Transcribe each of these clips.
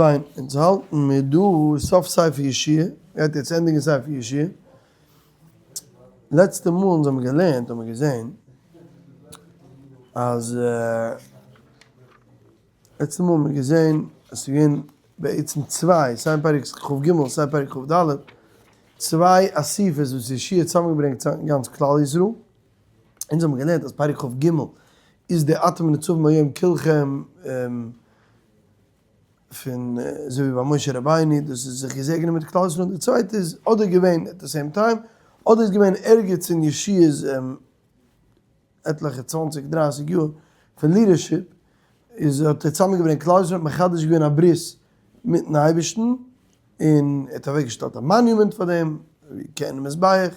פיין, אונז האלטן מיר דא סוף ספר יהושע, גייט יעצט ענדיגן ספר יהושע, לעצטע מאל אונז האבן געלערנט האבן מיר געזען אז לעצטע מאל האבן מיר געזען אז ס'איז געווען בעצם צוויי, סיי אין פרק כ"ג סיי פרק כ"ד, צוויי אסיפות וואס יהושע האט צוזאמגעברענגט גאנץ כלל ישראל, אונז האבן געלערנט אז פרק כ"ג איז די אתם נצבים היום כולכם פון אזוי ווי ביי משה רבינו דאס איז זיך געזעגענען מיט כלל ישראל, די צווייטע איז אדער געווען at the same time אדער איז געווען ערגעץ אין יהושע'ס עטליכע צוואנציג דרייסיג יאר פון leadership איז האט ער צוזאמענגעברענגט כלל ישראל האט מחדש געווען א ברית מיטן אייבערשטן און ער האט אוועקגעשטעלט א monument פאר דעם ווי כעין מזבח.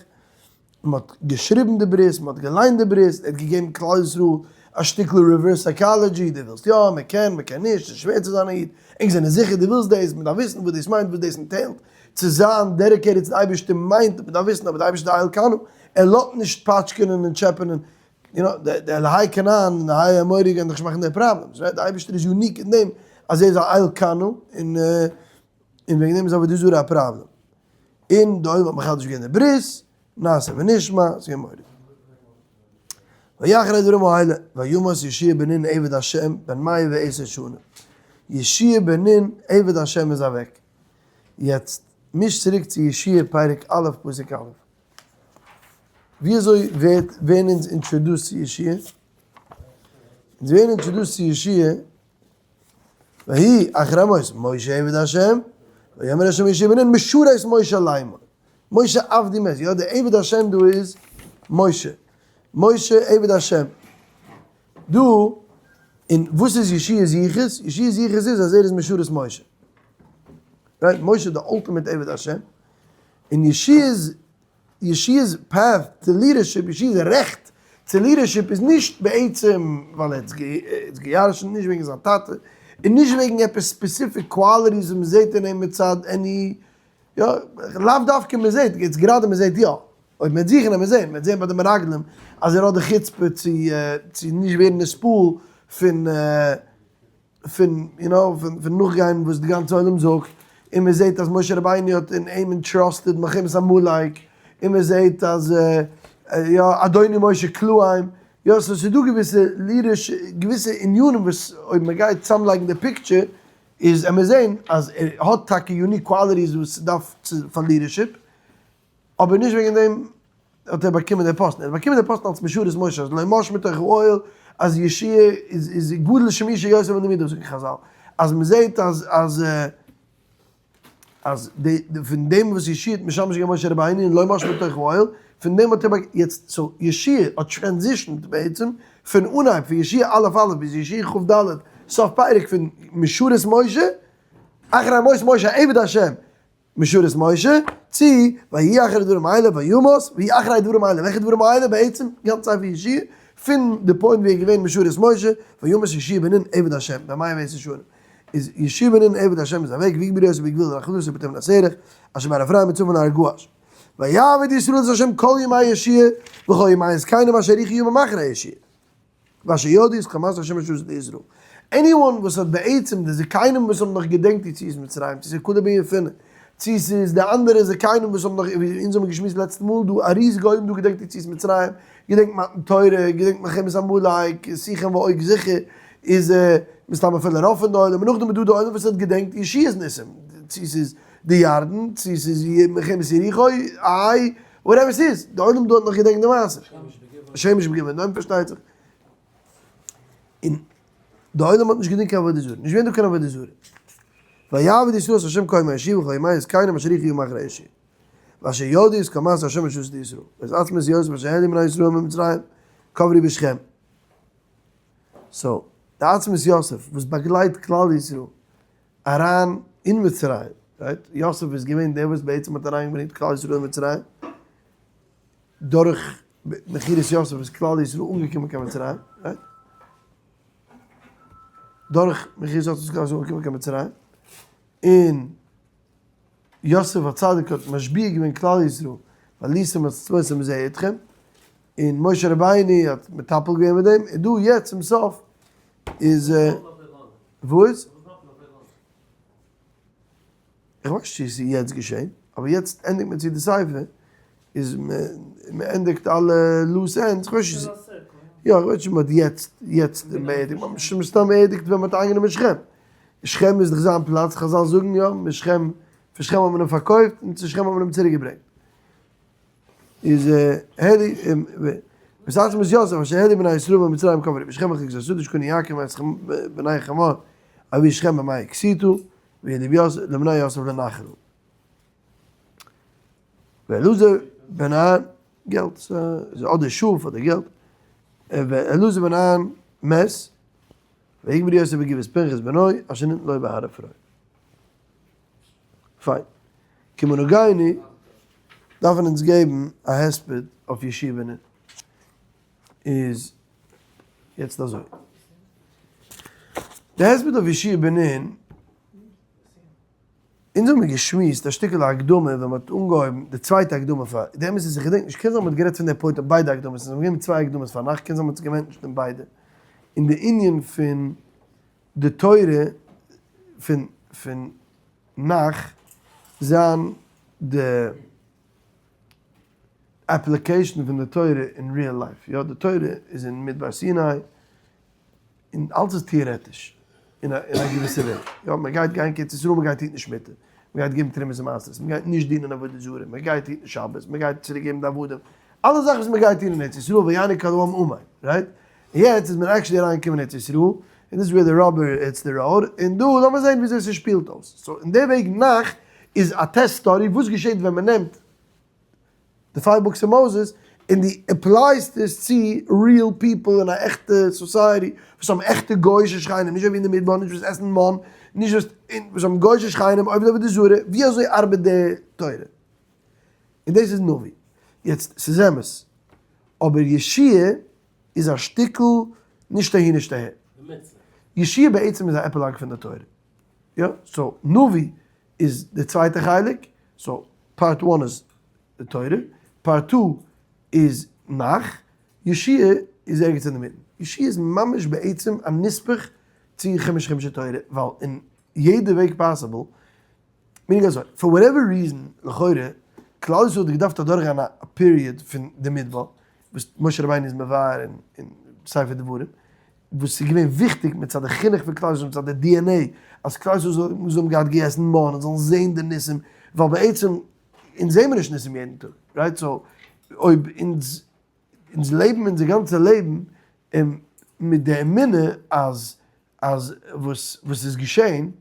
מען האט געשריבן די ברית, מען האט געליינט די ברית, ער האט געגעבן כלל ישראל א שטיקל reverse psychology, דו ווילסט יא, מען קען, מען קען נישט, ס'איז שווער צו זיין א איד, ענק זענען זיכער דו ווילסט דאס, מען דארף וויסן וואס דאס מיינט, וואס דאס entailט, צו זיין dedicated צו די אייבערשטער מיינט, מען דארף וויסן אבער די אייבערשטער איז אל קנא, ער לאזט נישט פאטשקענען און טשעפענען, you know, די אלהי כנען און די אלהי אמורי גייען דיך נישט מאכן די problems, right? די אייבערשטער איז unique אין דעם אז ער איז א אל קנא, און און וועגן דעם איז עבודה זרה א פראבלעם. און די עולם האט מחדש געווען די ברית, נעשה ונשמע, ס'איז געווען מורא'דיג. ויהי אחרי הדברים האלה, וימת יהושע בן נון עבד השם בן 110 שנה. יהושע בן נון עבד השם איז אוועק. יעצט מיש צוריק צו יהושע פרק א' פסוק א'. ווי אזוי ווערט ווערן אונז introduced צו יהושע? אונז ווערן introduced צו יהושע ויהי אחרי מות משה עבד השם, ויאמר השם יהושע בן נון משרת משה לאמור, משה עבדי מת, יא די עבד השם דא איז משה, משה עבד השם, דא, און וואס איז יהושע'ס יחוס? יהושע'ס יחוס איז אז ער איז משרת משה, right? משה איז די ultimate עבד השם, און יהושע'ס יהושע'ס path צו leadership, יהושע'ס רעכט צו leadership איז נישט בעצם ווייל ער האט עס געירשנט, נישט וועגן זיין טאטע, און נישט וועגן עפעס specific qualities וואס מ'זעט אין אים מצד any, יא, לאו דווקא מ'זעט, יעצט גראדע מ'זעט יא, אויב מ'וועט זוכן וועט מען זען, מ'וועט זען ביי די מרגלים אז ער האט די חוצפה צו צו נישט ווערן נתפעל פון. פון you know פון נאכגיין וואס די גאנצע עולם זאגט, און מען זעט אז משה רבינו האט אין אים entrusted מלחמת עמלק, און מען זעט אז יא אדוני משה כלאיים, יא so ס'איז דא געוויסע ליריש געוויסע ענינים וואס אויב מען גייט צאמלייגן די picture איז עמער זען אז ער האט טאקע unique qualities וואס ס'דארף פאר leadership, אבער נישט וועגן דעם האט ער באקומען די פאסטן, ער האט באקומען די פאסטן אלס משרת משה, אז לא מש מתוך האוהל, אז יהושע איז איז גדול שימושו יותר מלימודו זאגן חזל, אז מען זעט אז אז אז די פון דעם וואס יהושע האט משמש געווען משה רבינו און לא מש מתוך האוהל, פון דעם האט ער באק יעצט so יהושע האט transitioned בעצם פון אנהייב פון יהושע א' א' ביז יהושע כ"ד סוף פרק פון משרת משה, אחרי מות משה עבד השם, משרת משה, צו ויהי אחרי דברים האלה וימות, ויהי אחרי דברים האלה, וועלכע דברים האלה בעצם? גאנץ ספר יהושע, פון די point ווי ער איז געווען משרת משה, וימות יהושע בן נון עבד השם, בן 110 שנה. איז יהושע בן נון עבד השם איז אוועק, ויקברו אותו בגבול נחלתו בתמנת סרח, אשר בהר אפרים מצפון להר געש. ויעבד ישראל את השם כל ימי יהושע, וכל ימי זקנים אשר האריכו ימים אחרי יהושע. ואשר ידעו את כל מעשה השם אשר עשה לישראל. anyone וואס האט בעצם די זקנים וואס האבן נאך געדענקט יציאת מצרים, צו ס'איז כלב בן יפונה, צו ס'איז די אנדערע זקנים וואס האבן נאך, ווי אונז האבן געשמועסט לעצטע מאל דא, א ריזיגע עולם דא געדענקט יציאת מצרים, געדענקט מתן תורה, געדענקט מלחמת עמלק, סיחון ועוג זיכער, איז מסתם אפילו רוב פון די עולם, און נאכדעם איז דא די עולם וואס האט געדענקט יהושע'ס ניסים, צו ס'איז די ירדן, צו ס'איז מלחמת יריחו, איי, whatever ס'איז, די עולם דא האט נאך געדענקט די מעשה. שמש בגבעון דום פארשטייט זיך. און די עולם האט נישט געדינט קיין עבודה זרה. נישט געווען דא קיין עבודה זרה. ויעבד ישראל את השם כל ימי יהושע וכל ימי זקנים אשר יחיו מאחרי יהושע. ואשר ידעו את כל מעשה השם אשר עשה לישראל. ואת עצמות יוסף אשר העלו בני ישראל ממצרים קברו בשכם. so, די עצמות יוסף וואס באגלייט כלל ישראל אריין אין מצרים, right? יוסף איז געווען דער וואס בעצם האט אריינגעברענגט כלל ישראל אין מצרים, דורך מכירת יוסף איז כלל ישראל אנגעקומען קיין מצרים, right? דורך מכירת יוסף איז כלל ישראל אנגעקומען קיין מצרים, און יוסף הצדיק האט משביע געווען כלל ישראל, והעליתם את עצמותי מזה אתכם, און משה רבינו האט מטפל געווען מיט דעם, און דא יעצט צום סוף איז וואס? איך ווייס נישט צו עס איז יעצט געשען, אבער יעצט ענדיגט מען צו די ספר, איז מען ענדיגט אלע loose ends, איך ווייס נישט, יא איך ווייס נישט צו מען האט יעצט יעצט באערדיגט, מען האט שוין מסתם באערדיגט ווען מען האט איינגענומען שכם, שכם איז דאך זיין פלאץ, חזל זאגן יא, משכם, פון שכם האט מען אים פארקויפט און צו שכם האט מען אים צוריק געברענגט. איז העלי בסך מות יוסף אשר העלי בני ישראל ממצרים קברו בשכם אחי כסא שכוני יעקב בני חמור אבי שכם במאי כסיתו ולבני יוסף לנחלו. ואלעזר בן אהרן געלט ס'איז אדער שאף אדער געלט ואלעזר בן אהרן מת ויקברו יוסף בגבעת פנחס בנו אשר ניתן לו בהר אפרים. פיין. כמנהגינו דארפן אונז געבן א הספד אויף יהושע בן נון. איז יעצט אזוי. די הספד אויף יהושע בן נון, אונז האבן געשמועסט א שטיקל הקדמה ווען מ'האט אנגעהויבן די צווייטע הקדמה פאר, די אמת איז איך געדענק נישט, קען זיין מ'האט גערעדט פון די point אויף ביידע הקדמות, אונז האבן געגעבן צוויי הקדמות פאר נאכט, קען זיין מ'האט עס געמענטשט אין ביידע. אין די ענין פון די תורה פון פון נח זיין די application פון די תורה אין real life, יא די תורה איז אין מדבר סיני און אלץ איז טעארעטיש אין א געוויסע וועג, יא מען גייט גיין קיין ארץ ישראל מען גייט היטן שמיטה, מען גייט געבן תרומות און מעשרות, מען גייט נישט דינען עבודה זרה, מען גייט היטן שבת, מען גייט צוריק געבן די עבדים, אלע זאכן וואס מען גייט טון אין ארץ ישראל ויענו כל העם אמן, right? יעצט איז מען actually אריינגעקומען אין ארץ ישראל, און דאס איז where the rubber hits the road, און דא לאמיר זען וויאזוי ס'שפילט אויס. so אין די וועג נח איז א test study וואס געשעט ווען מ'נעמט די five books of Moses און דו apply סט עס צו real people אין א עכטע society וואס האבן עכטע גוי'אישע שכנים, נישט אזוי ווי אין די מדבר, נישט וואס עסן מן, נישט וואס, וואס האבן גוי'אישע שכנים, עובדי עבודה זרה, ווי אזוי ארבעט די תורה? און דאס איז נביא. יעצט, ס'איז אמת, אבער יהושע איז א שטיקל נישט אהין נישט אהער. יהושע בעצם איז א epilogue פון די תורה. יא, so נביא איז די צווייטע חלק, so part one איז די תורה, part two איז נח, יהושע איז ערגעץ אינדערמיטן. יהושע איז ממש בעצם א נספח צו חומש חומשי תורה, ווייל אין יעדע וועג possible meaning אזוי, for whatever reason, לכאורה, כלל ישראל האט געדארפט אדורכגיין א period פון די מדבר, וואס משה רבינו איז מבאר אין ספר דברים, וואס איז געווען וויכטיג מצד די חינוך פון כלל ישראל, מצד די DNA, אז כלל ישראל זאל האבן געהאט געגעסן מן און זאלן זען די ניסים, ווייל בעצם אונז זעמער נישט ניסים יעדן טאג, right? so אויב אונז אונז לעבן אונזער גאנצע לעבן מיט די אמונה אז אז וואס וואס איז געשען,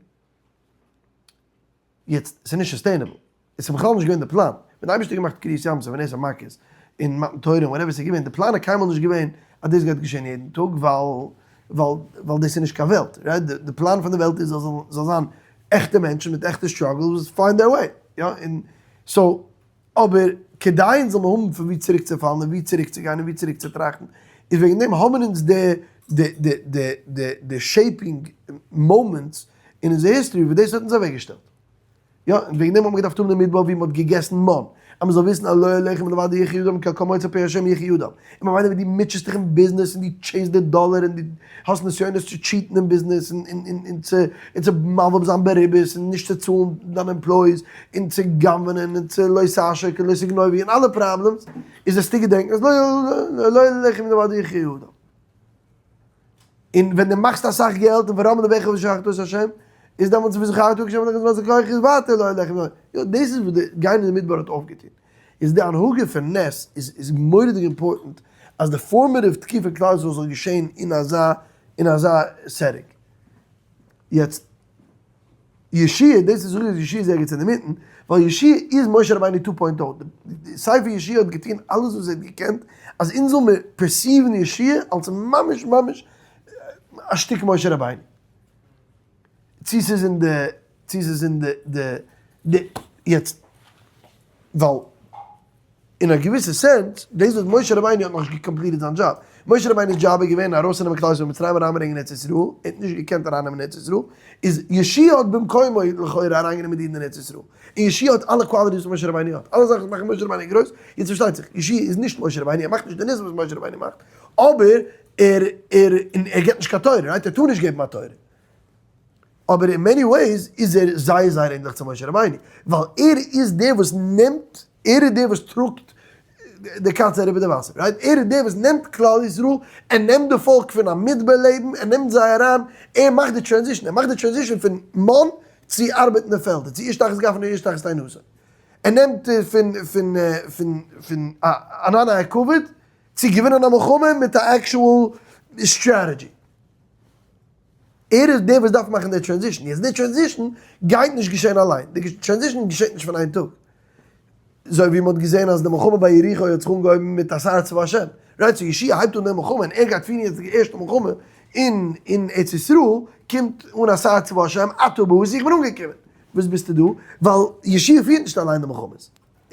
יעצט, ס'איז נישט sustainable. עס איז בכלל נישט געווען די פלאן. ווען די אייבערשטער האט געמאכט קריעת ים סוף און עשר מכות און מתן תורה און whatever ס'איז געווען, די פלאן איז קיינמאל נישט געווען אז דאס גייט געשען יעדן טאג ווייל ווייל ווייל דאס איז נישט קיין וועלט, right? די פלאן פון די וועלט איז אז זאל זיין עכטע מענטשן מיט עכטע struggles וואס find their way, יא? און so אבער כדי אונז זאל מען האבן פון וואו צוריק צו פאלן און וואו צוריק צו גיין און וואו צוריק צו טראכטן, איז וועגן דעם האבן אונז די די די די די די shaping moments אין אונזער history וואס דאס האט אונז אוועקגעשטעלט. יא, און וועגן דעם האט מען געדארפט האבן די מדבר וואו מען האט געגעסן מן, אז מען זאל וויסן אז לא על לחם לבדו יחיה אדם כי על כל מוצא פי השם יחיה אדם. און ממילא ווען דו מוטשעסט דיך אין ביזנעס און דו chase סט די דאלער און דו האסט נסיונות צו cheat ן אין ביזנעס און און צו און צו מלווה זיין בריבית און נישט צו צאלן דיינע employees און צו גנב'נען און צו לא תעשוק און לא תגנובו און אלע problems, איז וועסטו געדענקן אז לא על לחם לבדו יחיה אדם. און ווען דו מאכסט אסאך געלט און ורם לבך ושכחת את השם, איז דעמאלטס וזכרת כי שם לך זמן כח איז ווייטער לא עליך ולא. יא, דאס איז וואס די גיין אין די מדבר האט אויפגעטון. איז די הנהגה פון נס איז איז מורא'דיג important אז די formative תקופה אין כלל ישראל זאל געשען אין אזא אין אזא setting. יעצט יהושע, דאס איז זאג איך יהושע איז ערגעץ אינדערמיטן, ווייל יהושע איז משה רבינו two point o, די ספר יהושע האט געטון אלעס וואס ער האט געקענט אז אונז זאל מיר perceive ן יהושע אלס ממש ממש א שטיק משה רבינו. צו ס'איז אין די, צו ס'איז אין די, די, די, יעצט, ווייל אין א געוויסע sense, דאס וואס משה רבינו האט נאכנישט גע complete ט זיין דזשאב. משה רבינו'ס דזשאב איז געווען ארויסנעמען כלל ישראל ממצרים אריינברענגען ארץ ישראל, ער האט נישט געקענט ארייננעמען ארץ ישראל, איז יהושע האט במקומו לכאורה אריינגענומען די אידן אין ארץ ישראל. און יהושע האט אלע qualities וואס משה רבינו האט, אלע זאכן וואס מאכן משה רבינו גרויס, יעצט פארשטייט זיך, יהושע איז נישט משה רבינו, ער מאכט נישט די ניסים וואס משה רבינו מאכט, אבער ער ער און ער געבט נישט קיין תורה, right? ער טאר נישט געבן א תורה. אבער אין many ways איז ער זייער זייער ענדליך צו משה רבינו, ווייל ער איז דער וואס נעמט, ער איז דער וואס טראגט די קאץ אריבער די וואסער, right? ער איז דער וואס נעמט כלל ישראל, ער נעמט די פאלק פון א מדבר לעבן, ער נעמט זיי אריין, ער מאכט די transition, ער מאכט די transition פון מן צו ארבעטן די פעלדער, צו איש תחת גפנו ואיש תחת תאנתו. ער נעמט פון פון פון פון ענני הכבוד צו געווינען א מלחמה מיט א actual strategy. ער איז דער וואס דארף מאכן די transition. יעצט די transition גייט נישט געשען אליין. די transition געשעט נישט פון איין טאג. אזוי ווי מען האט געזען אז די מלחמה ביי יריחו האט זיך אנגעהויבן מיט א שר צבא השם. right? So יהושע הייבט אן די מלחמה און ער גייט פירן יעצט די ערשטע מלחמה אין אין ארץ ישראל, קומט אן א שר צבא השם, אתה באתי, איך בין אנגעקומען. וואס ביסטו דא? ווייל יהושע פירט נישט אליין די מלחמות.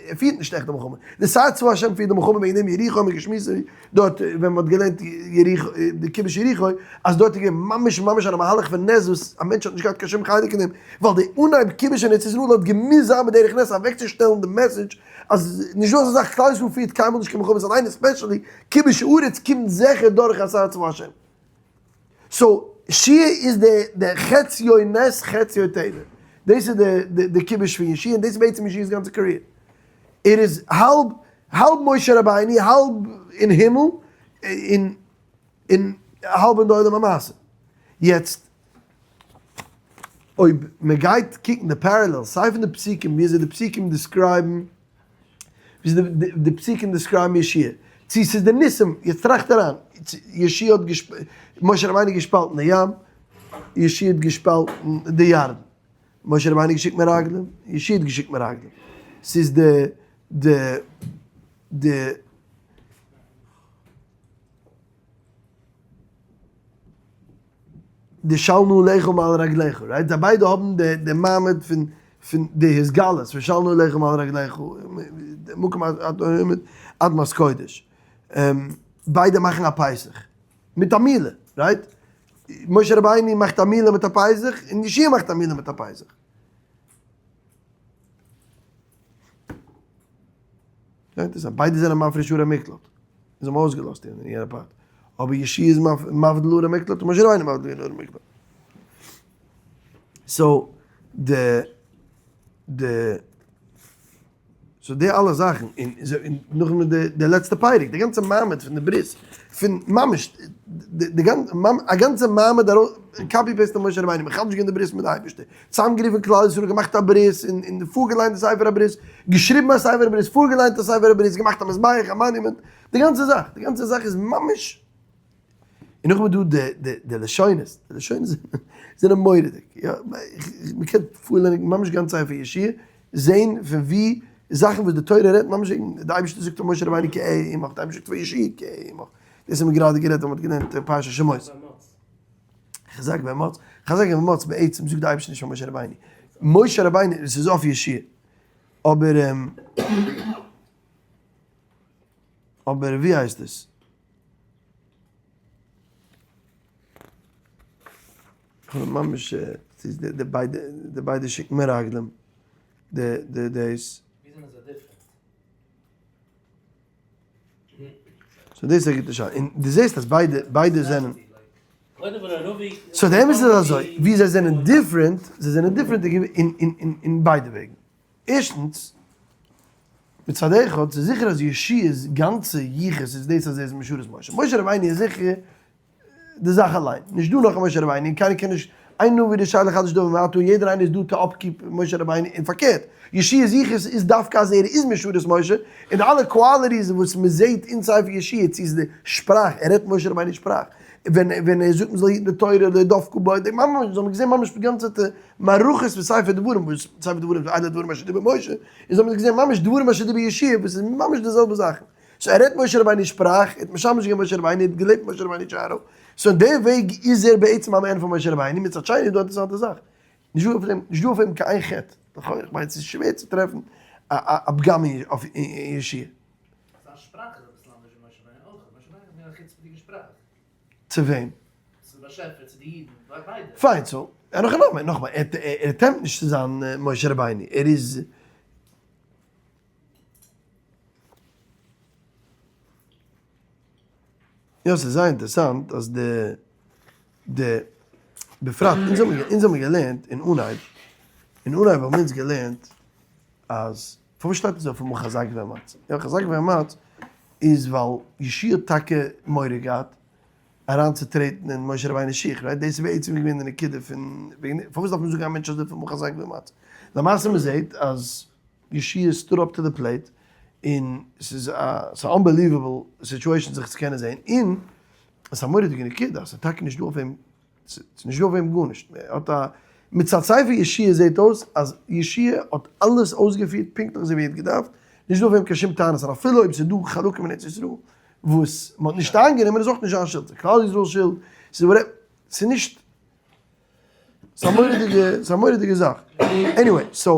ער פירט נישט עכט די מלחמה. די שר צבא השם פירט די מלחמה וועגן דעם יריחו האבן מיר געשמועסט דארט ווען מ'האט געלערנט יריחו די כיבוש יריחו אז דארט איז געווען ממש ממש א מהלך פון נס וואס א מענטש האט נישט געהאט קיין שום חלק אין דעם ווייל די אנהייב כיבוש אין ארץ ישראל האט געמוזט זיין בדרך נס אוועקצושטעלן די message אז נישט דא אזא זאך כלל ישראל פירט קיינמאל נישט קיין מלחמות אליין especially כיבוש הארץ קומט זיכער דורך א שר צבא השם. so יהושע איז די די חציו נס חציו טבע. דאס איז די די די כיבוש פון יהושע און דאס איז בעצם יהושע'ס גאנצע career. ער איז האלב האלב משה רבינו האלב אין הימל און און האלב אין די עולם המעשה. יעצט אויב מען גייט קוקן די parallel סיי פון די פסוקים ווי אזוי די פסוקים describe ן ווי די פסוקים describe ן יהושע, צו ס'איז די ניסים, יעצט טראכט אריין, יהושע האט געשפ, משה רבינו געשפאלטן די ים, יהושע האט געשפאלטן די ירדן, משה רבינו געשיקט מרגלים, יהושע האט געשיקט מרגלים, ס'איז די די די. די של נעליך מעל רגליך, right? זיי ביידע האבן די די מעמד פון פון די התגלות פון של נעליך מעל רגליך, מקום אדמת קודש. ביידע מאכן א פסח מיט א מילה, right? משה רבינו מאכט א מילה מיט א פסח, און יהושע מאכט א מילה מיט א פסח. ביידע זענען מפריש ערי מקלט. זיי האבן אויסגעלאזט אין יענע part. אבער יהושע איז מבדיל ערי מקלט און משה רבינו מבדיל ערי מקלט. so די די so די אלע זאכן און נאכדעם די די לעצטע פרק די גאנצע מעמד פון די ברית פון ממש די גאנצע א גאנצע מעמד ארויס copy paste פון משה רבינו מחדש געווען די ברית מיט די אייבערשטער צוזאמגערופן כלל ישראל געמאכט א ברית און און פארגעליינט די ספר הברית געשריבן א ספר הברית פארגעליינט א ספר הברית געמאכט א מזבח א monument די גאנצע זאך די גאנצע זאך איז ממש און נאכדעם איז דא די די די לשונות די לשונות זענען מורא'דיג יא מען קען פארלערנען ממש גאנץ ספר יהושע זעהן פון ווי זאכן וואס די תורה רעדט ממש וועגן די אייבערשטער זאגט פאר משה רבינו כי אהיה עמך די אייבערשטער זאגט פאר יהושע כי אהיה עמך דאס האבן מיר גראדע גערעדט ווען מען האט געלערנט פרשת שמות. חזק ואמץ, חזק ואמץ בעצם זאגט די אייבערשטער נישט פאר משה רבינו, משה רבינו עס איז אויף יהושע, אבער אבער ווי הייסט עס? כ'האב ממש ס'איז די ביידע די ביידע שיקן מרגלים די די דאס. ווי זענען זיי different? so דאס איז א גוטע שאלה, און דו זעסט אז ביידע ביידע זענען. so די אמת איז אזוי, ווי זיי זענען different, זיי זענען different אין אין אין ביידע וועגן. ערשטנס, מצד אחד, ס'איז זיכער אז יהושע'ס גאנצע יחוס איז דאס אז ער איז משרת משה. משה רבינו איז זיכער די זאך אליין. נישט דא נאך א משה רבינו, און קיינער קען נישט, אין נביא רשאי לחדש דבר מעתה, און יעדער איינער איז דא to upkeep משה רבינו, און פארקערט, יהושע'ס יחוס איז דווקא אז ער איז משרת משה, און די אלע qualities וואס מען זעט אין ספר יהושע, צו איז די שפראך, ער רעדט משה רבינו'ס שפראך, ווען ווען ער זאגט מען זאל היטן די תורה, לא דבקה בו, די ממש, זיי האבן געזען ממש די גאנצע מערכות פון ספר דברים, וואס ספר דברים איז אלה דברים אשר דיבר משה, און זיי האבן געזען ממש דברים אשר דיבר יהושע, וואס איז ממש די זעלבע זאכן. so ער רעדט משה רבינו'ס שפראך, ער האט משמש געווען משה רבינו, ער האט געלעבט משה רבינו'ס shadow, so אין די וועג איז ער בעצם א מעין פון משה רבינו, מצד שני איז דא א אינטערעסאנטע זאך, נישט דא אויף אים, נישט דא אויף אים קיין חטא, לכאורה, איך מיין ס'איז שווער צו טרעפן א פגם אויף יהושע. זיין שפראך איז אביסל אנדערש ווי משה רבינו אויך, משה רבינו האט מער א חוצפה'דיגע שפראך. צו וועם? צום באשעפער, צו די אידן, ביידע. פיין, so, נאכאמאל, נאכאמאל, ער attempt נישט צו זיין משה רבינו, ער איז. יא ס'איז זייער אינטערעסאנט אז די די. בפרט, אונז האבן אונז האבן געלערנט אין אנהייב, אין אנהייב האבן אונז געלערנט אז, פארוואס שטייט עס אויף אמאל חזק ואמץ? יא, חזק ואמץ איז ווייל יהושע האט טאקע מורא געהאט אריינצוטרעטן אין משה רבינו'ס שיך, right? דאס איז בעצם געווען די נקודה פון, פארוואס דארף מען זאגן א מענטש אזוי פיל חזק ואמץ? למעשה מען זעט אז יהושע stood up to the plate, און ס'איז א, ס'איז א unbelievable situation זיך צו קענען זען, און עס איז א מורא'דיגע נקודה אז ס'איז טאקע נישט דא אויף אים, ס'איז נישט דא אויף אים גארנישט, מען האט א, מצד ספר יהושע זעט אויס אז יהושע האט אלעס אויסגעפירט פונקטליך אזוי ווי ער האט געדארפט, נישט דא אויף אים קיין שום טענות, און אפילו אויב ס'איז דא חלקים אין ארץ ישראל וואס מען האט נישט איינגענומען איז אויך נישט זיין שולד, ס'איז כלל ישראל'ס שולד, ס'איז whatever, ס'איז נישט, ס'איז א מורא'דיגע, ס'איז א מורא'דיגע זאך. anyway, so,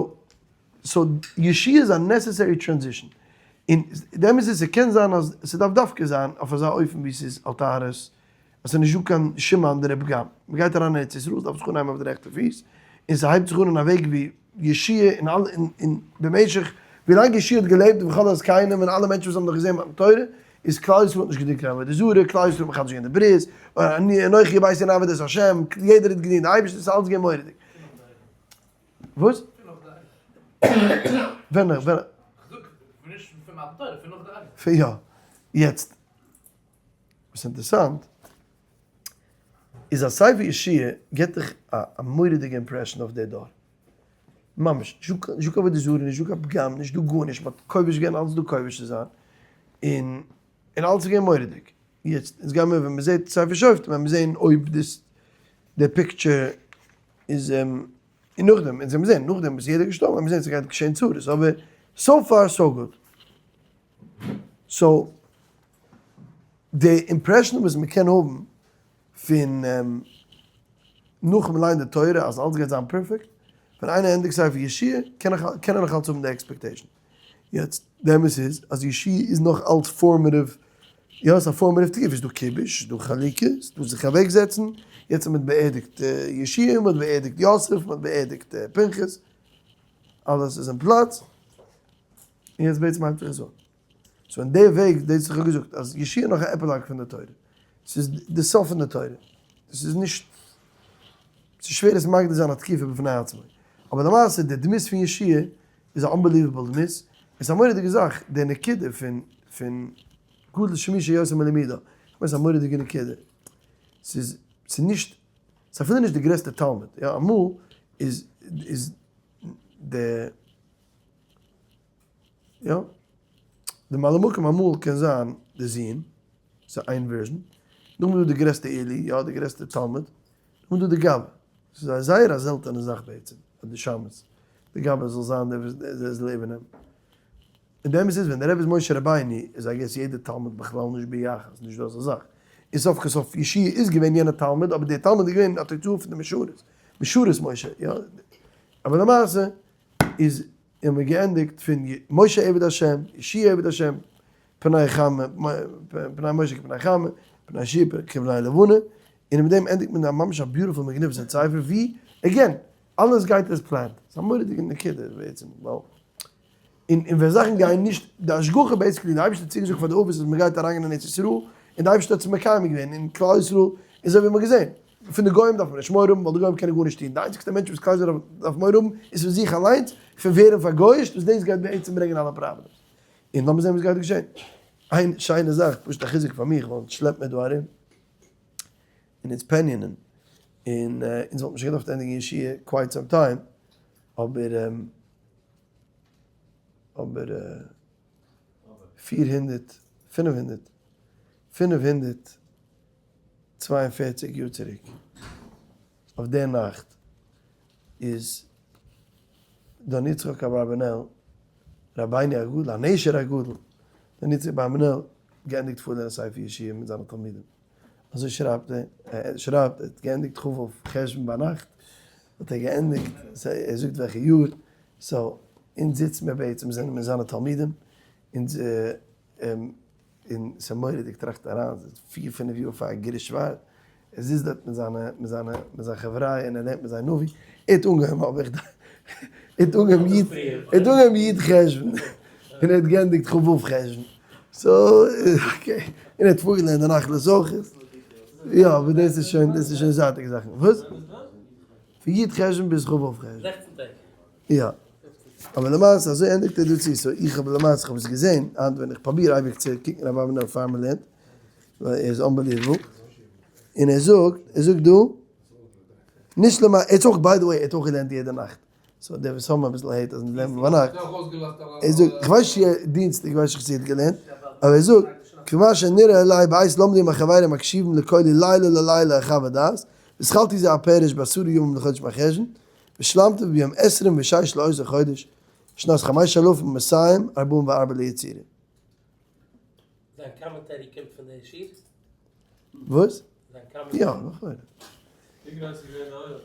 so יהושע איז א necessary transition. און די אמת איז ס'קען זיין אז ס'דארף דווקא זיין אויף אזא אופן ווי ס'איז על טהרת, אז ס'איז נישט דא קיין שום אנדערע פגם. מ'גייט אריין אין ארץ ישראל, ס'דארף זיך אנהייבן אויף די רעכטע פיס, און ס'הייבט זיך אן אין א וועג ווי יהושע און אלע און במשך ווילאנג יהושע האט געלעבט וכל הזקנים און אלע מענטשן וואס האבן נאך געזען מתן תורה, איז כלל ישראל האט נישט געדינט קיין עבודה זרה, כלל ישראל האט מחדש געווען די ברית, אנכי וביתי נעבוד את השם, יעדער האט געדינט די אייבערשטער, ס'איז אלץ געווען מורא'דיג. וואס? ווען נאך ווען? פון יא. יעצט, וואס אינטערסאנט, איז אז ספר יהושע גיבט דיך א מורא'דיגע impression אויף די דור. ממש, נישט דא קיין עבודה זרה, נישט דא קיין פגם, נישט דא גארנישט, מ'האט כובש געווען אלץ דא כובש צו זיין, און און אלץ איז געווען מורא'דיג. יעצט, אונז גיימיר ווען מ'זעט ספר שופטים ווען מיר זעהן אויב דאס די picture איז און נאכדעם, אונז וועמיר זעהן, נאכדעם איז יעדער געשטארבן וועמיר זעהן ס'גייט געשעהן צרות, אבער so far so good. so די impression וואס מ'קען האבן פון נאכן ליינען די תורה אז אלס גייט זיין perfect, ווען איינער ענדיגט ספר יהושע קען איך קען ער נאך אלס האבן די expectation. יעצט די אמת איז אז יהושע איז נאך אלס formative, יא ס'איז א formative תקופה, ס'איז דא כיבוש, ס'איז דא חלוקה, ס'איז דא זיך אוועק זעצן, יעצט האט מען באערדיגט יהושע, מען האט באערדיגט יוסף, מען האט באערדיגט פנחס, אלעס איז אין פלאץ, און יעצט בעצם הייבט זיך עס אן. so אין די וועג, דאס איך האב געזאגט אז יהושע איז נאך א epilogue פון די תורה, ס'איז די סוף פון די תורה, עס איז נישט, ס'איז שווער עס מגדיר זיין א תקופה בפני עצמו, אבער למעשה די דמות פון יהושע איז א unbelievable דמות, עס איז א מורא'דיגע זאך די נקודה פון פון גדול שמישו יותר מלימודו, איך מיין ס'איז א מורא'דיגע נקודה, ס'איז ס'איז נישט, ס'איז אפילו נישט די גרעסטע תלמיד, יא אמאל איז איז די. יא. די ממלא מקום אמאל קען זיין די זון, ס'איז איין version. נאכדעם איז דא די גרעסטע עילוי, יא די גרעסטע תלמיד. נאכדעם איז דא די גבאי. ס'איז א זייער א זעלטענע זאך בעצם, אז די שמש, די גבאי זאל זיין דער וואס דער זאל איבערנעמען. און די אמת איז ווען דער רבי איז משה רבינו איז I guess יעדער תלמיד בכלל נישט ביחס, נישט דא אזא זאך. און סוף כל סוף יהושע איז געווען יענער תלמיד, אבער דער תלמיד איז געווען א תוצאה פון די משרת, משרת משה, יא. אבער למעשה איז און מ'האט געענדיגט פון משה עבד השם, יהושע עבד השם, פני חמה, פני משה כפני חמה, פני יהושע כפני לבנה, און מיט דעם ענדיגט מען א ממש א beautiful magnificent ספר ווי, again, אלעס גייט as planned, ס'איז א מורא'דיגע נקודה בעצם, ווייל, און און ווען זאכן גייען נישט, די השגחה basically, די אייבערשטער האט צוגעזאגט פאר די אבות אז מ'גייט אריינגיין אין ארץ ישראל, און די אייבערשטער האט עס מקיים געווען, און כלל ישראל, אזוי ווי מ'האט געזען. פון די גוים דארף מען נישט מורא האבן ווייל די גוים קענען גארנישט טון, די איינציגסטע מענטש וואס כלל ישראל דארף מורא האבן איז פון זיך אליינס, פון ווערן פארגויאישט, וואס דאס גייט בעצם ברענגען אלע problems. און לאמיר זען וואס גייט געשען. איין שיינע זאך, פשוט א חיזוק פאר מיך, ווייל עס שלעפט מיר דא ארום, און אונז פעניענען, און אונז וואלט מען שוין געדארפט ענדיגן יהושע quite some time, אבער אבער 400, 500, 500 42 יאר צוריק אויף דער נאכט איז דון יצחק אברבנאל רבינו הגדול הנשר הגדול דון יצחק אברבנאל געענדיגט פארלערנען ספר יהושע מיט זיינע תלמידים אזוי שרייבט ער ער שרייבט ער האט געענדיגט כ"ו חשוון ביינאכט האט ער געענדיגט ער זאגט וועלכע יאר so אונז זיצן מיר בעצם זענען מיר זיינע תלמידים אונז און ס'איז מורא'דיג, טראכט אריין, ס'איז פיר פינף יאר פאר גירוש ספרד, ער זיצט דארט מיט זיינע מיט זיינע מיט זיין חבריא און ער לערנט מיט זיי נביא, ער האט אנגעהויבן אבער איך ער האט אנגעהויבן י' ער האט אנגעהויבן י' חשוון און ער האט געענדיגט כ"ו חשוון, so okay, און ער האט פארגעלערנט די נחלות אויך. יא, אבער דאס איז שוין, דאס איז שוין זייטיגע זאכן. וואס? פון י' חשון ביז כ"ו חשון. זעכצן טעג. יא. אבער למעשה אזוי ענדיגט ער דא צו, so איך האב למעשה, איך האב עס געזען, היינט ווען איך פראביר אייביג צו קוקן רבי אבנר פאר מען לערנט, ווייל ער איז unbelievable, און ער זאגט, ער זאגט דא, נישט למעשה, ער האט אויך by the way, ער האט אויך געלערנט יעדע נאכט, so די וואס האבן אביסל hate אז מיר לערנען ביינאכט, ער זאגט, איך ווייס נישט צו דינסטאג ווייס איך צו ער האט געלערנט, אבער ער זאגט, כמה שנראה אלי בעת לומדי עם החברים מקשיבים לקולי לילה ללילה אחוה דעת, והתחלתי זה הפירוש בעשרה ימים לחודש מרחשון, ושלמתי ביום עשרים ושש לאותו חודש, שנת חמש אלפים ומאתים ארבעים וארבע ליצירה. זיין commentary קומט פון די שיעור? וואס? זיין commentary? יא, לכאורה. ווי גרויס איז געווען די עולם?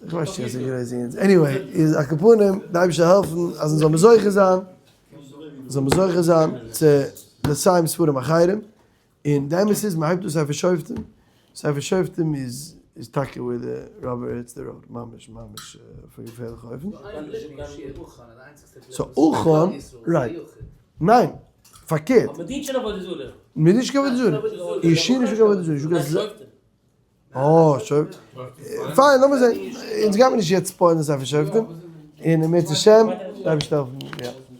איך ווייס נישט ווי גרויס איז. anyway, איז על כל פנים, די אייבערשטער העלפן אז אונז זאל מיר זוכה זיין, זאל מיר זוכה זיין צו לסיים ספרים אחרים, און די אמת איז מען הייבט אן ספר שופטים, ספר שופטים איז איז טאקע where the rubber hits the road, ממש ממש אויף א געפערליכע אופן. so עכן, right, ניין, פארקערט. אבער מ'דינט שוין עבודה זרה. מ'דינט נישט קיין עבודה זרה. אין שין נישט קיין עבודה זרה. אה, שוין. פיין, לאמיר זען. אונז גיימיר נישט יעצט spoil ן ספר שופטים. און אם ירצה השם, די אייבערשטער העלפן, יא.